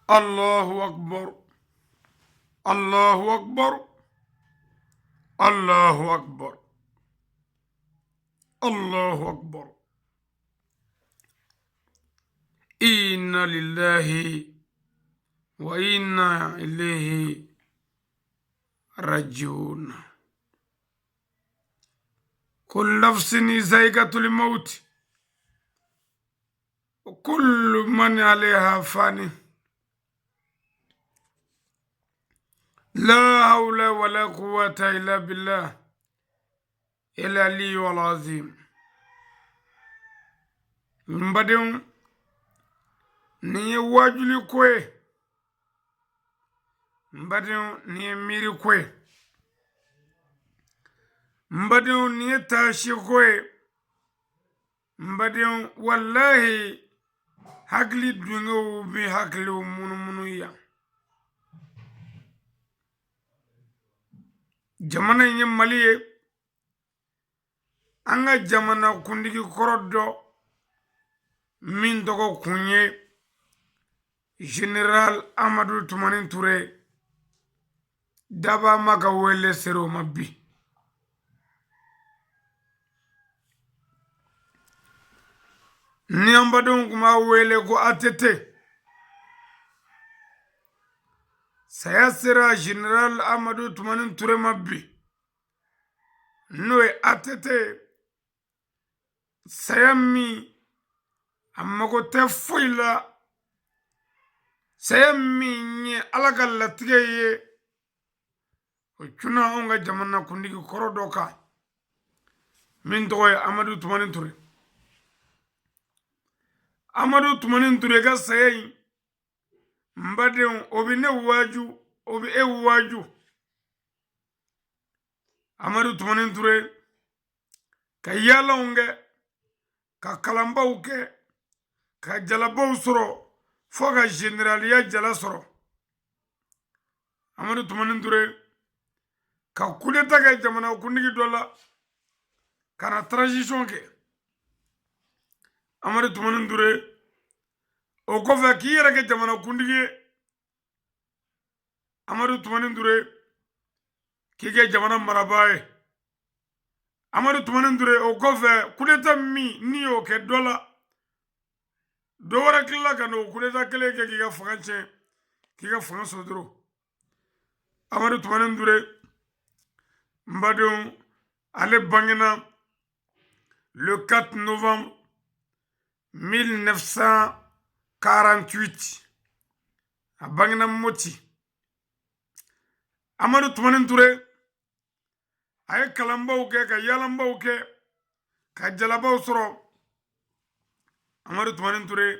Allahu akbar, Allahu akbar, Allahu akbar, Allahu akbar. Inna lillahi wa inna ilayhi rajiun. Kullu nafsin zaikatul maut wa kullu man alayha fani. La hawla wala quwwata illa billah el aliyu azim. N badenw, nin ye waajuli ko ye. N badenw, nin ye miiri ko ye. N badenw, nin ye taasi ko ye. N badenw, walahi hakili dungew bɛ hakiliw munumunu yan. Jamana in ye Mali ye. An ka jamana kuntigi kɔrɔ dɔ min tɔgɔ kun ye Général Amadu Tumani Ture, dabama ka wele sera o ma bi. Ni an badenw tun b'a wele ko ATT. Saya sera Général Amadu Tumani Ture ma bi, n'o ye ATT. Saya min a mago tɛ foyi la, saya min ye Ala ka latigɛ ye, o cunna anw ka jamana kuntigi kɔrɔ dɔ kan min tɔgɔ ye Amadu Tumani Ture. Amadu Tumani Ture ka saya in, n badenw, o bɛ ne waaju, o bɛ e waaju. Amadu Tumani Ture ka yaalaw kɛ, ka kalanbaw kɛ, ka jalabaw sɔrɔ fo ka generaliya jala sɔrɔ. Amadu Tumani Ture ka kudeta kɛ jamana kuntigi dɔ la ka na transition kɛ. Amadu Tumani Ture o kɔfɛ k'i yɛrɛ kɛ jamana kuntigi ye. Amadu Tumani Ture k'i kɛ jamana marabaa ye. Amadu Tumani Ture o kɔfɛ kudeta min n'i y'o kɛ dɔ la, dɔ wɛrɛ tilala ka n'o kudeta kelen kɛ k'i ka fanga tiɲɛ, k'i ka fanga sɔrɔ dɔrɔn. Amadu Tumani Ture, n badenw, ale bangena le 4 novembre 1948, a bangena Moti. Amadu Tumani Ture a ye kalanbaw kɛ, ka yaalanbaw kɛ, ka jalabaw sɔrɔ. Amadu Tumani Ture,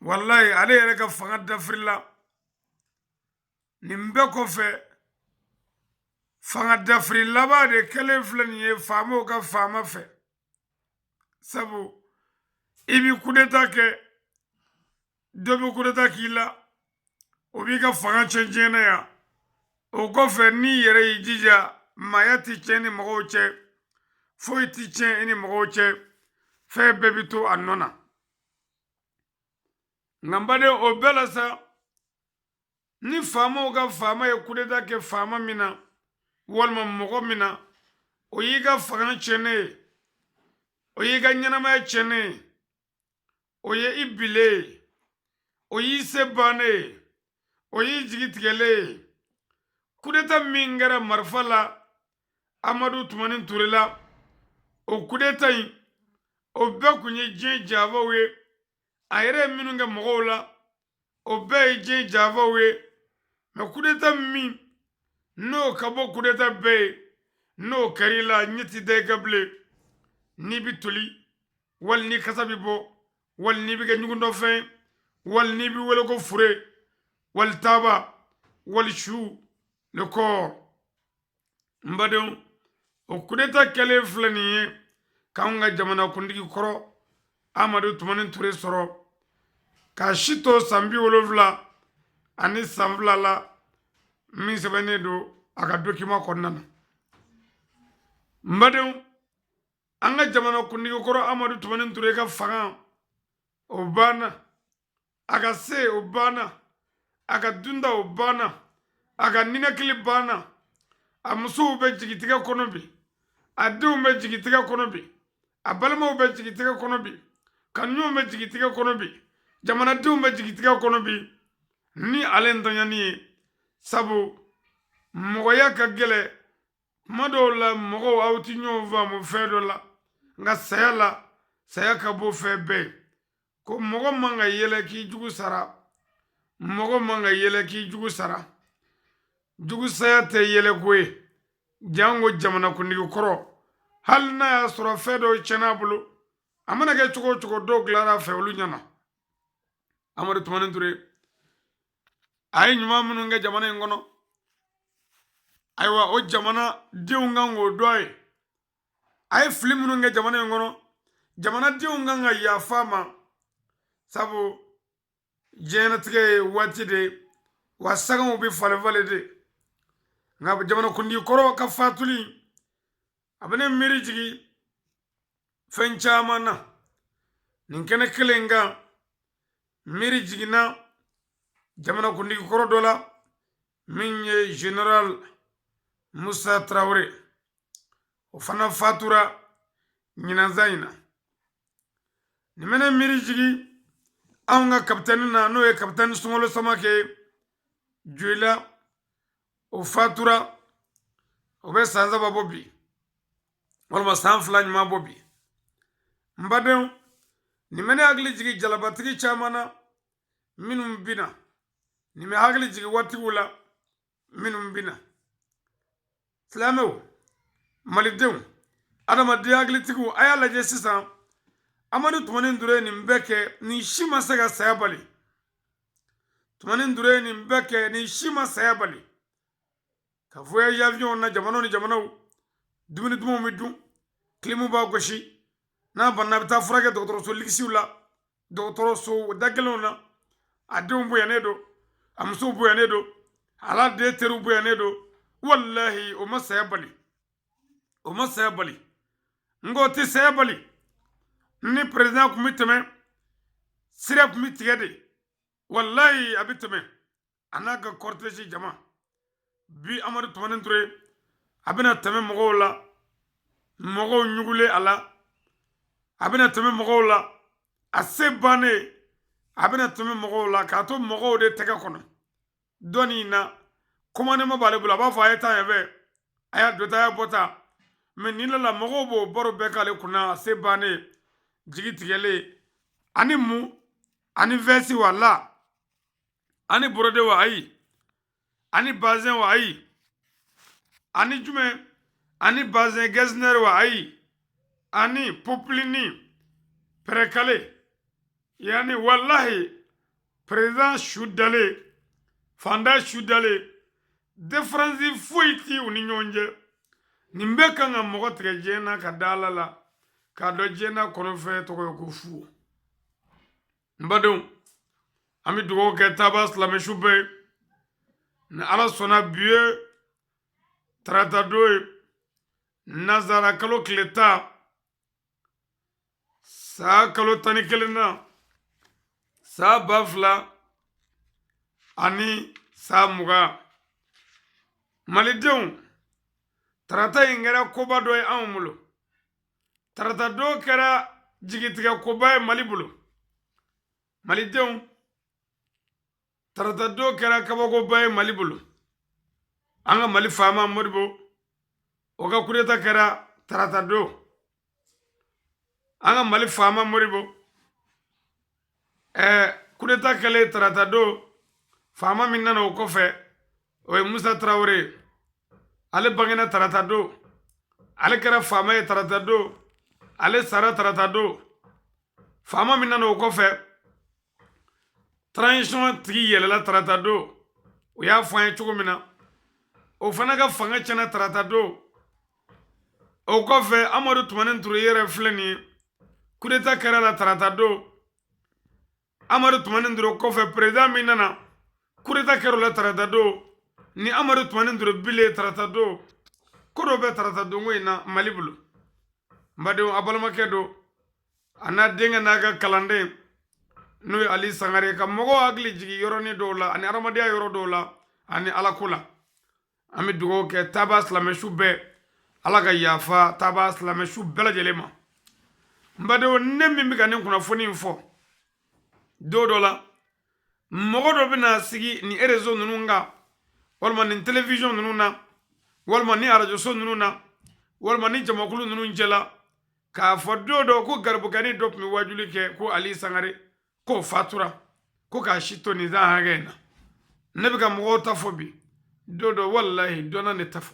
walayi, ale yɛrɛ ka fanga dafirila nin bɛɛ kɔfɛ. Fanga dafiri laban de kɛlen filɛ nin ye faamaw ka faama fɛ, sabu i bɛ kudeta kɛ, dɔ bɛ kudeta k'i la, o b'i ka fanga tiɲɛ diɲɛ na yan. O kɔfɛ, n'i yɛrɛ y'i jija, maaya tɛ tiɲɛ ni mɔgɔw cɛ, foyi tɛ tiɲɛ i ni mɔgɔw cɛ, fɛn bɛɛ bɛ to a nɔ na. Nka n baden, o bɛɛ la sa, ni faamaw ka faama ye kudeta kɛ faama min na walima mɔgɔ min na, o y'i ka fanga tiɲɛnen ye, o y'i ka ɲɛnamaya tiɲɛnen ye, o ye i bilen ye, o y'i se bannen ye, o y'i jigi tigɛlen ye. Kudeta min kɛra marifa la Amadu Tumani Ture la, o kudeta in, o bɛɛ kun ye diɲɛ jabaw ye. A yɛrɛ ye minnu kɛ mɔgɔw la, o bɛɛ ye diɲɛ jabaw ye. Mɛ kudeta min n'o ka bɔ kudeta bɛɛ ye, n'o kɛra i la, ɲɛ ti da i kan bilen. N'i bɛ toli, wali ni kasa bɛ bɔ, wali n'i bɛ kɛ ɲugutɔfɛn, wali n'i bɛ wele ko fure, wali taaba, wali su le corps. N badenw, o kudeta kɛlen filɛ nin ye k'anw ka jamana kuntigi kɔrɔ Amadu Tumani Ture sɔrɔ k'a si to san 72 la, min sɛbɛnnen don a ka document kɔnɔna na. N badenw, an ka jamana kuntigi kɔrɔ Amadu Tumani Ture ka fanga o banna. A ka se o banna, a ka dunda o banna, a ka ninakili banna. A musow bɛ jigitigɛ kɔnɔ bi, a denw bɛ jigitigɛ kɔnɔ bi, a balimaw bɛ jigitigɛ kɔnɔ bi, kanuɲɔgɔnw bɛ jigitigɛ kɔnɔ bi, jamanadenw bɛ jigitigɛ kɔnɔ bi ni ale ntanyani ye. Sabu mɔgɔya ka gɛlɛn kuma dɔw la, mɔgɔw aw ti ɲɔgɔn faamu fɛn dɔ la, nka saya la, saya ka bɔ fɛn bɛɛ ye. Ko mɔgɔ man ka yɛlɛ k'i jugu sara, mɔgɔ man ka yɛlɛ k'i jugu sara. Jugu saya tɛ yɛlɛko ye, janko jamanakuntigi kɔrɔ. Hali n'a y'a sɔrɔ fɛn dɔw tiɲɛna a bolo, a mana kɛ cogo o cogo, dɔw dilanna a fɛ, olu ɲɛna. Amadu Tumani Ture a ye ɲuman minnu kɛ jamana in kɔnɔ, ayiwa, o jamana denw kan k'o dɔn a ye. A ye fili minnu kɛ jamana in kɔnɔ, jamanadenw kan ka yafa a ma, sabu diɲɛlatigɛ ye waati de ye, wa sangaw bɛ falen falen de. Nka jamanakuntigi kɔrɔ ka fatuli, a bɛ ne miiri jigin fɛn caman na. Nin kɛnɛ kelen kan, miiri jiginna jamanakuntigi kɔrɔ dɔ la min ye Général Musa Tarawele. O fana fatura ɲinanzan in na. Nin bɛ ne miiri jigin anw ka kapitɛni na, n'o ye kapitɛni Sunkalo Samakɛ Joyila. O fatura, o bɛ san 3 bɔ bi, walima san 2 ɲuman bɔ bi. N badenw, nin bɛ ne hakili jigin jalabatigi caman na minnu binna. Nin bɛ hakili jigin waatiw la minnu binna. Silamɛw, malidenw, adamadenya hakilitigiw, a y'a lajɛ sisan, Amadu Tumani Ture ye nin bɛɛ kɛ, nin si ma se ka saya bali. Tumani Ture ye nin bɛɛ kɛ, nin si ma saya bali. Ka voyage avion na jamanaw ni jamanaw, dumuni dumanw bɛ dun, kilimu b'a gosi, n'a banna a bɛ taa furakɛ dɔgɔtɔrɔso ligisiw la, dɔgɔtɔrɔso da gɛlɛnw na. A denw bonyanen don, a musow bonyanen don, a la den teriw bonyanen don. Walahi, o ma saya bali, o ma saya bali. N ko o tɛ saya bali. Ni président tun bɛ tɛmɛ, sira tun bɛ tigɛ de. Walahi, a bɛ tɛmɛ a n'a ka cortège jama. Bi Amadu Tumani Ture a bɛna tɛmɛ mɔgɔw la, mɔgɔw ɲugulen a la. A bɛna tɛmɛ mɔgɔw la, a se bannen. A bɛna tɛmɛ mɔgɔw la k'a to mɔgɔw de tɛgɛ kɔnɔ. Dɔɔni in na, commandement b'ale bolo, a b'a fɔ a ye taa yan fɛ, a y'a don ta, a y'a bɔ ta. Mɛ nin la, mɔgɔw b'o baro bɛɛ k'ale kunna. A se bannen, jigi tigɛlen, ani mun, ani veste wa la, ani brodé wa ayi, ani bazin wa ayi, ani jumɛn, ani bazin Getzner wa ayi, ani popeline prêt-calé. Yani walahi, président su dalen, fanda su dalen, différence foyi ti u ni ɲɔgɔn cɛ. Nin bɛɛ kan ka mɔgɔ tigɛ diɲɛ na ka da Ala la, k'a dɔn diɲɛ na kɔnɔfɛn tɔgɔ ye ko fu. N badenw, an bɛ dugawu kɛ taaba silamɛsu bɛɛ ye. Ni Ala sɔnna, bi ye tarata don ye, nazara kalo tile 10, san kalo 11 na, san 2020. Malidenw, tarata in kɛra koba dɔ ye anw bolo. Tarata don kɛra jigitigɛ koba ye Mali bolo. Malidenw, tarata don kɛra kabakoba ye Mali bolo. An ka Mali faama Modibo, o ka coup d'état kɛra tarata don. An ka Mali faama Modibo, coup d'état kɛlen tarata don, faama min nana o kɔfɛ, o ye Musa Tarawele ye. Ale bangena tarata don, ale kɛra faama ye tarata don, ale sara tarata don. Faama min nana o kɔfɛ, transition tigi yɛlɛla tarata don, o y'a fɔ an ye cogo min na, o fana ka fanga tiɲɛna tarata don. O kɔfɛ, Amadu Tumani Ture yɛrɛ filɛ nin ye, coup d'état kɛra la tarata don. Amadu Tumani Ture kɔfɛ, président min nana, coup d'état kɛra o la tarata don. Ni Amadu Tumani Ture bilen tarata don, ko dɔ bɛ tarata don ko in na Mali bolo. N badenw, a balimakɛ don, a n'a denkɛ n'a ka kalanden. N'o ye Ali Sangare, ka mɔgɔw hakili jigin yɔrɔnin dɔw la ani adamadenya yɔrɔ dɔw la ani alako la. An bɛ dugawu kɛ taaba silamɛsu bɛɛ, Ala ka yafa taaba silamɛsu bɛɛ lajɛlen ma. N badenw, ne min bɛ ka nin kunnafoni in fɔ, don dɔ la mɔgɔ dɔ bɛna sigi nin réseau ninnu kan, walima nin télévision ninnu na, walima ni arajoso ninnu na, walima ni jamakulu ninnu cɛla, k'a fɔ don dɔ ko garibukɛnin dɔ tun bɛ wajuli kɛ ko Ali Sangare, k'o fatura, ko k'a si to nin san hakɛ in na. Ne bɛ ka mɔgɔw ta fɔ bi, don dɔ walahi dɔ na ne ta fɔ.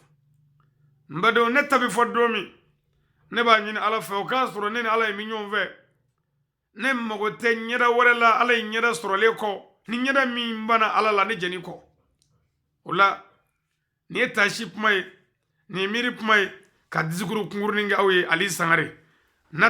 N badenw, ne ta bɛ fɔ don min, ne b'a ɲini Ala fɛ o k'a sɔrɔ ne ni Ala ye min ɲɔgɔn fɛ. Ne mago tɛ ɲɛda wɛrɛ la Ala ye ɲɛda sɔrɔlen kɔ, ni ɲɛda min banna Ala la ne jɛnni kɔ. O la nin ye taasi kuma ye, nin ye miiri kuma ye, ka discours kunkurunin kɛ aw ye. Ali Sangare.